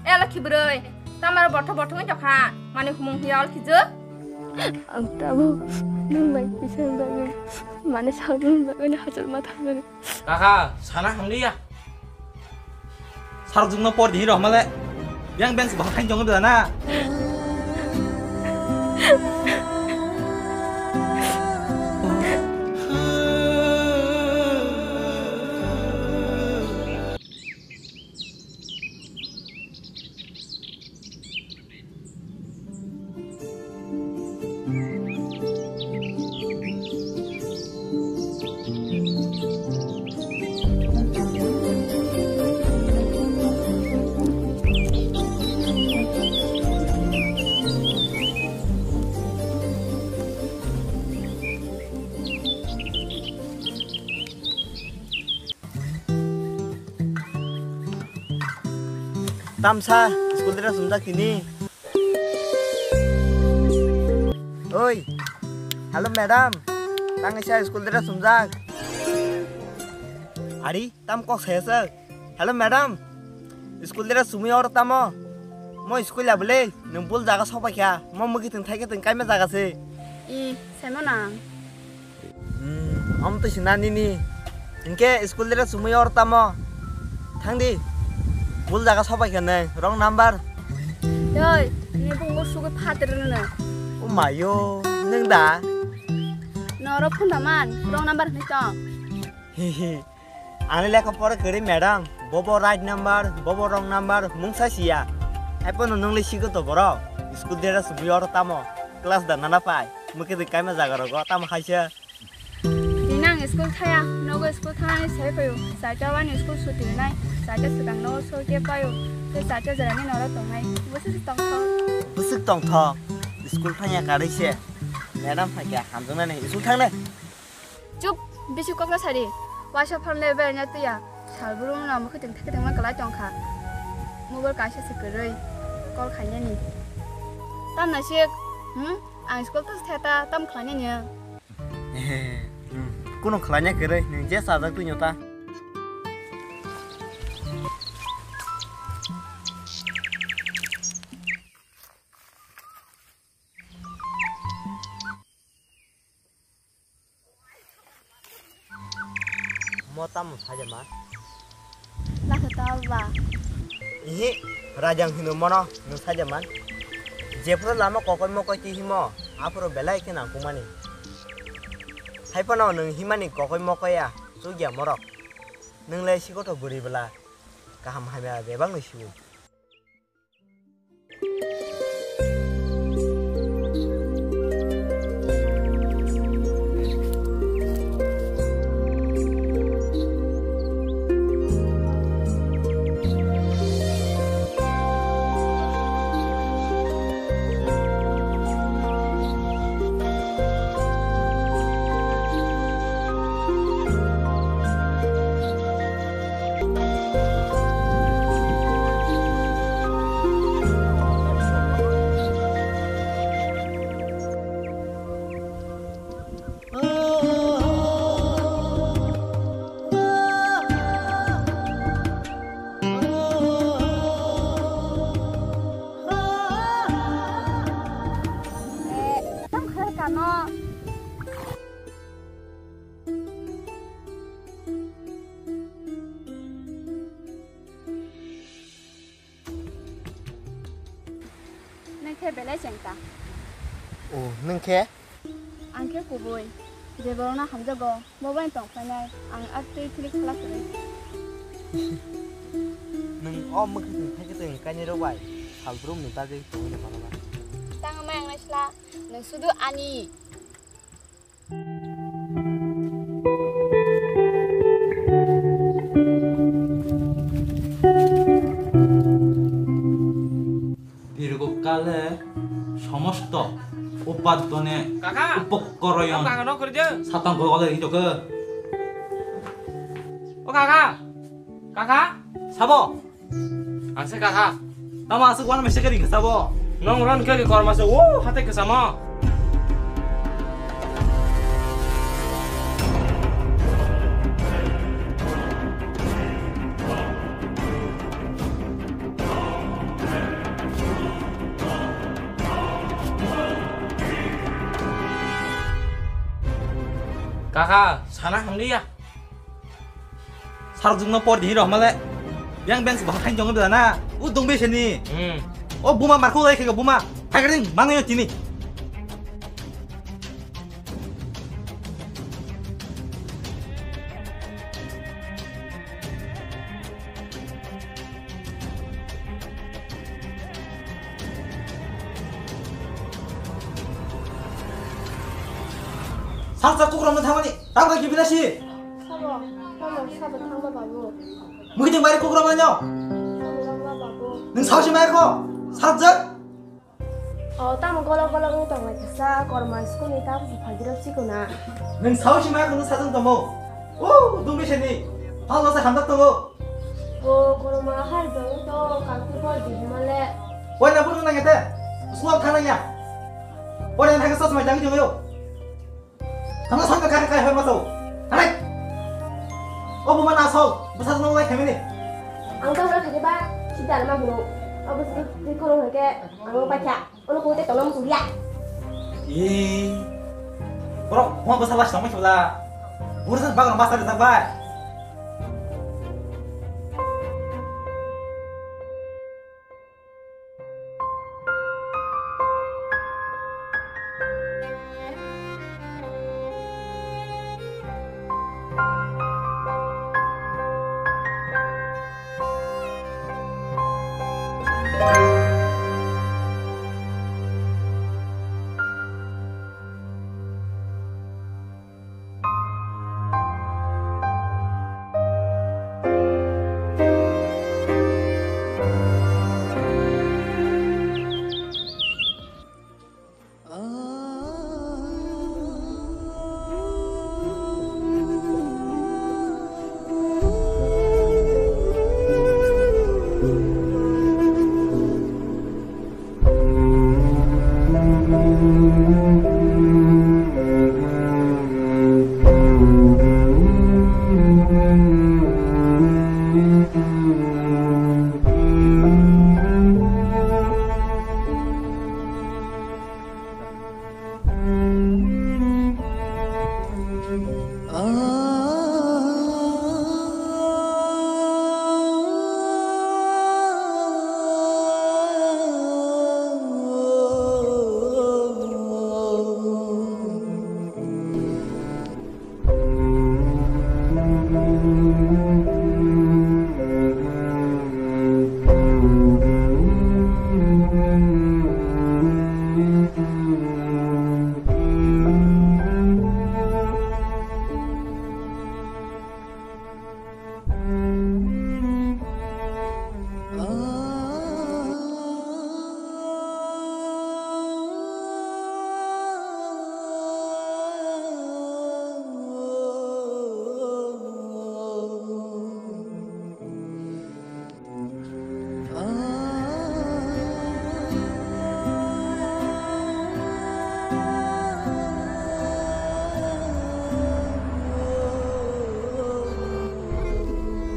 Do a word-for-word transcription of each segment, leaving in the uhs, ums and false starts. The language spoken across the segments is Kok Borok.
E lokhi bwrwi, tamaro bothok bothok wng tokha, mani humung hiya olkhijwk. Ang tabuk nwng bai kisa bagwi, mane salbrum bagwi hachal ma thangmani. Kaka, sana hamliya. Sarjungno por di rohmale. Yang beng sebang khain jong da na. Tamsa, school dress sumjak tini. Oi, hello madam, tangisa school dress sumjak. Ari, tam kok saya sir. Hello madam, school dress sumui oro tamo? Mo school ya bwle, nwng bul jaga sopai kha, mo mwkhitwng thaikhe twng kaima jaga se. I, saimo nang. Hmm, om to sina nini. Hinkhe school dress sumui or tamo? Thangdi. Bul jaga sopai khe nai, wrong number. Doi, ni bung mo sugui phatir rwno. O mayo, nwng da? Noro phone da man, wrong number hinwi tong. Hihi. Ani lekha pora kwrwi madam, bobo right number, bobo wrong number, mungsa siya. Hai pono nwngle sigo to borok. School dress sumui or tamo? Class da nana pai. Mwkhitwng kaima jaga rogo, tamo haisa. Tini ang school thaya, nogo school thangnani sai phaio. Saita wani school suti rwnai, saita swkang nogo soi khe paio. Tei saita jerani noro tongnai. Bwswk tongthok. Bwswk tongthok. School thangya karwi se. Madam phaikha hamjaknani school thangnai. Chup, bisi kokno sari. Waisa phan le berna tuya. Sal brum no mukhe teng theke tengma kwlai tongkha. Mobile kaisa se kwrwi. Call khainani. Tamna sik, hmm? Ang school to theta tam khlainani. Ehe, hmm. Kuno khlaina kwrwi, nwng je sajak twi nyo ta. Mo tamo sajaman? Lasa tao ba? Ihi, rajang hino mono, nwng sajaman. Jephuru lama kokoi mokoi twi himo, aphuru belai khe nangkukmani. Haiphano nwng himani kokoi mokoi ya, chukya morok. Nwng le sikoto bwrwi bwla, kaham hamya bebak ni siwo. Tang kher kano. Nwng khe belai chengta. O, nwng khe? Ang khe kubui. Je borokno hamjago, bo bai tong phainai. Ang aktwi thili khala kwrwi. Nwng o mwkhwtwng thaikhe tong kainwi rw bai. Sal brumni bagwi tongwi no mano ba. Tang mai ang naisla, nwng sudu ani. দীর্ঘকালে সমস্ত উপার্জনে কাকা, উপকরণ কাকা, নক করে দে। সাতাং করে গলে এই তোকে। ও কাকা, কাকা, sabo. Ang se kaha. Tamo aswk uanama se kari khe sabo? Nong ron khe korma se o hatai khe samo. Kaka, sana hamliya. Sarjung no por di rohmale. Yang beng bahang thain jong da na. U dong be seni. Hmm. O buma markhu lai khega buma. Thagring mangyo tini. Salsa kukrok no thangmani, tabra kibila si. Sabo, tamo sabo thangma babu. Mui ting bari kukrok no. Sabo thangma babu. Nung sao si mai ko, salsa. O, tamo golok golok wng tong lai kisa, korma school ni tamo se phagirok chikuna. Nwng sao si maya khwno sajwng tongo. O, dungbi seni. Tamo se hamjak tongo. O, korma hai dong to, kakti por di himale. Poi na buru nang ete. School thang nang ya. Poi na thang sa smai jang jong yo. Tamo song ka kai hai ma so. Hai. O, buma na so. Bwsa no lai khamini. Ang to wala khade ba, si dar ma buru. O, bwsa di kono hake, ang pacha. Ono kung tei tongna muchung ya. Ih. Borok huma bwsa last tongma khibla. Bursa bagro masa rijak bai.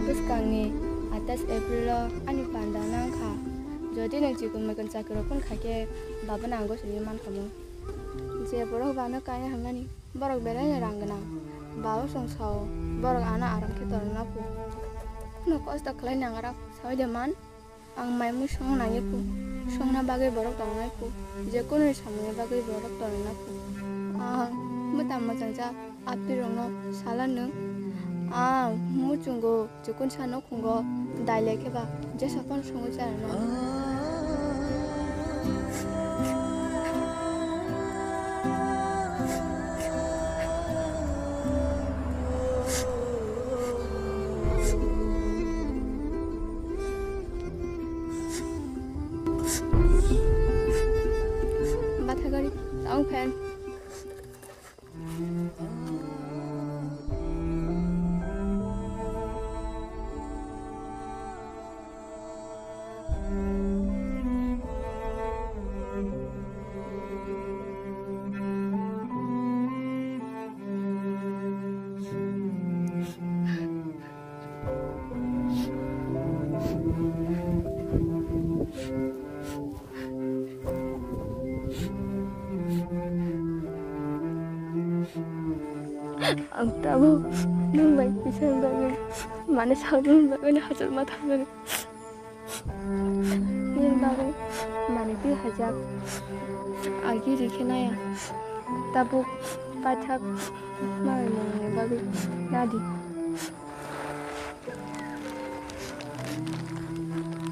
Bwskangni atais April o ani panda nang kha. Jodi nwng chikon mikon chakirok phone kha khe, baba no ang gosini man kha mo. Je borok bano kaya hwnmani, borok belai no rang gwnang. Baba song sao, borok ano aram khe torna phu. Kuno kosto khlai nang rak sawi de man. Ang mai mui song nang ye phu. Songna bagwi borok tongnai phu. Je kunui samungni bagwi borok tongnai phu. Ang mwtam mwchangsa apirokno sala nwng. Ang muchungo. Chikon sa nokhungo dai lai khe ba jesa phano songwi cha rwna. Batha gari, tang fan. Ang tabuk nwng bai kisa bagwi, mane, sakni bagwi hachal ma thangmani. Nini bagwi manwi twi hajak. Agi rikhe naya. Tabuk paithak manwi mungni bagwi nadi.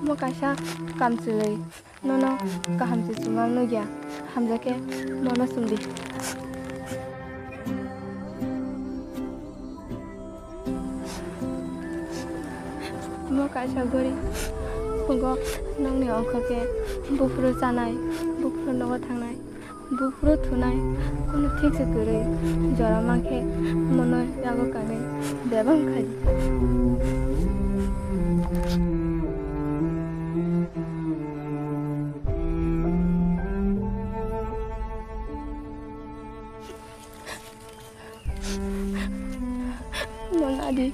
Mo kaisa kamchwlwi. Nono kaham se chwng ang nukya, hamjakhe nono chwngdi. Mo kaisa gori phungo nokni ongkha khe buphuru chanai, buphuru nogo thangnai, buphuru thunai, kono thik se kwrwi jora mankhe mono yago kanwi bebak khai. Mon adi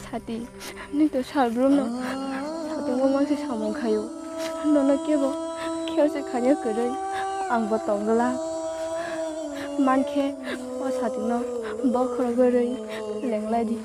sati, nini to salbrum no satungo mangsi samung khayo. Nono kebo kheo se khanya kwrwi ang bo tongla. Mankhe o satung no bokhorok rwi lenglai di.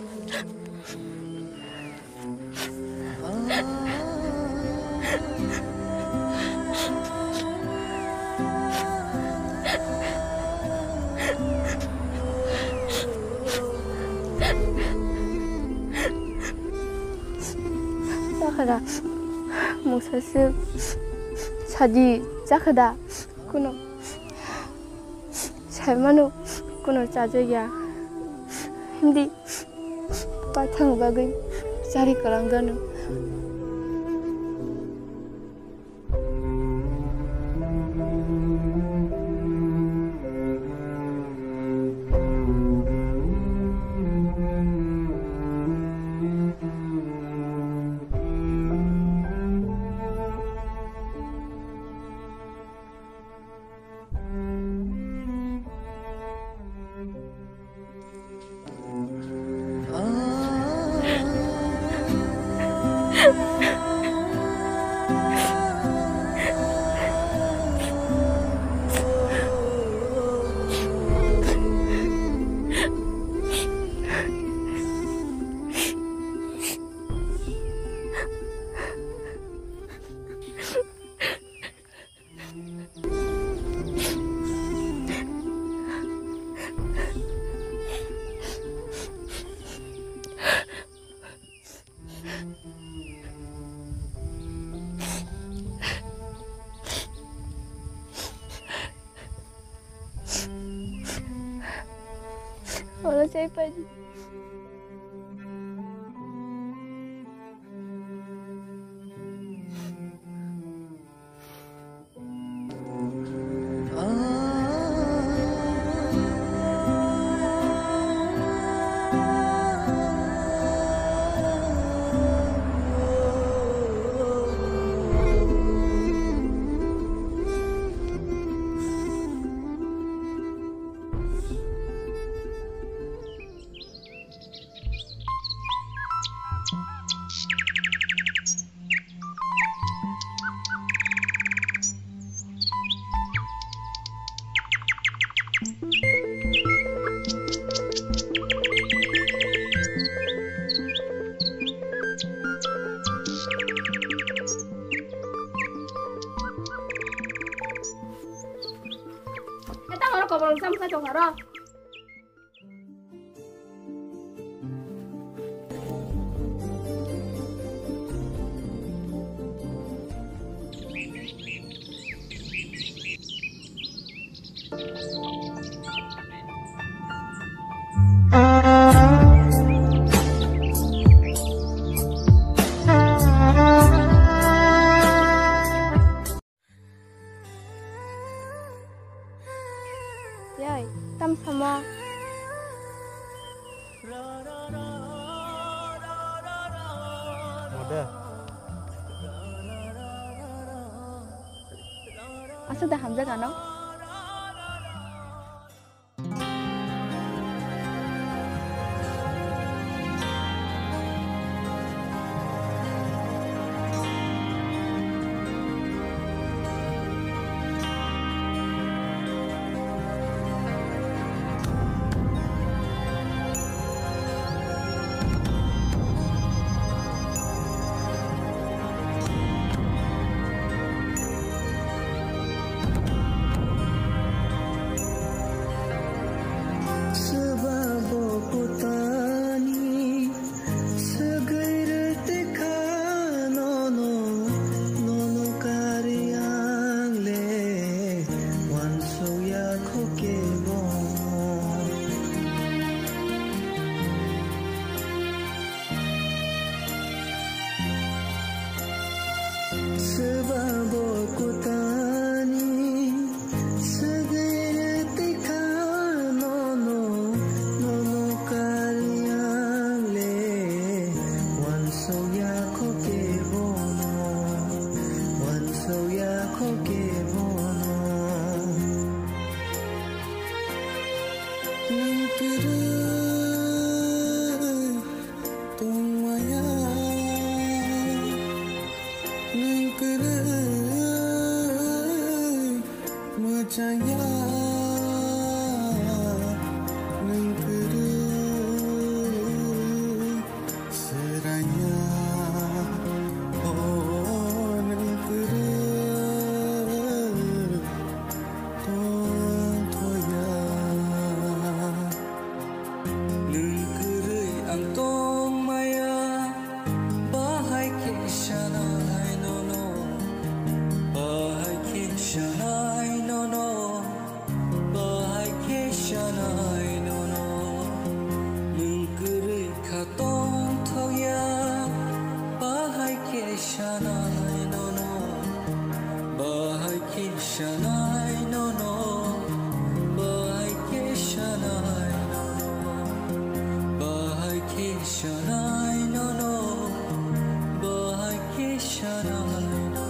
Chakha da, mungsa se sadi chakha da, kuno. Saimano kuno chajakya. Hindi paithang bagwi chari kwlangdano. Olo chai pai di. Eta horo kobor sam kha tong horo. Yai, tam samo. Mode. Asa da hamjak ano. Babo kutani sagere tikha nono, nono kaliang le, wansok ya kho kebono, wansok ya kho kebono. Nwng kwrwi tongmaya, nwng kwrwi mwchangya, nwng kwrwi swrangya, o nwng kwrwi tongthokya. Nwng kwrwi ang tongmaya, bahai khe sanai nono, bahai khe sanai nono, bahai khe sanai nono. Nwng kwrwi kha tongthokya, bahai khe sanai nono, bahai khe sanai nono, bahai khe sanai nono, bahai khe sanai nono, bahai khe sanai nono.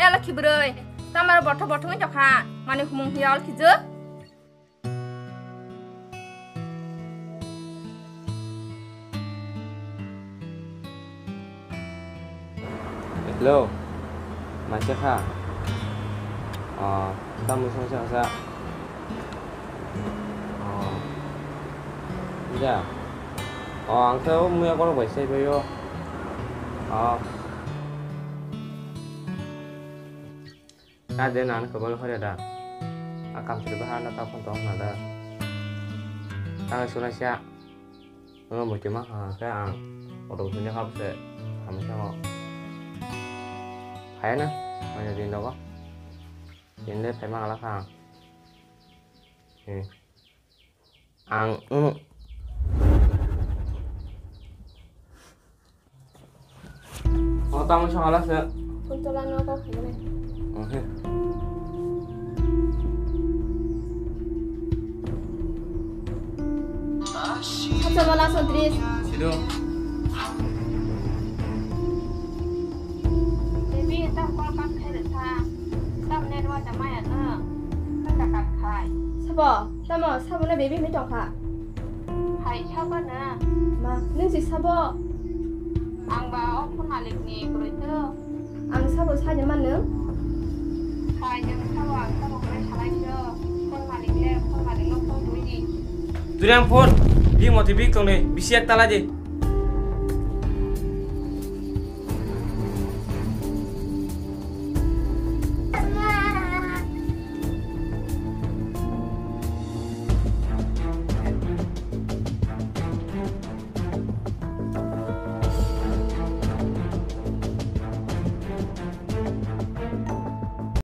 E lokhi bwrwi, tamaro bothop bothop wng tongkha, mani humung huya olkhi jwk. Hello, maisa kha? Oh, tamo songsa sa. Oh, ja. Oh, ang khe o muya korok bai sai bai o. Oh. Ta de nang kobol hore da. A kam suri bahar na ta phone tong na da. Tang suna sia. Nono muchima ha khe ang auto suni hap se hamsa o. Phai na, manya din dogo. Din le phai ma ala kha. Hmm. Ang, mm. O, tamo song ala se. Phone tola no ka khagre. Ohe. Khacha bala sotris. Sido. Baby, tam call cut khai de tha. Tam network da maya na. Tam da cut khai. Sabo. Tamo, sabo no baby hinwi tongkha? Hai, sabo no. Ma, nwng si sabo? Ang ba o phone malik ni kwrwi to. Ang sabo sani man nwng? Hai, nwng sabo, ang sabo kwrwi salai to. Phone malik le, phone malik no phone twi di. Turi ang phone, bik motwi bik tongnai, bisi ek tala di.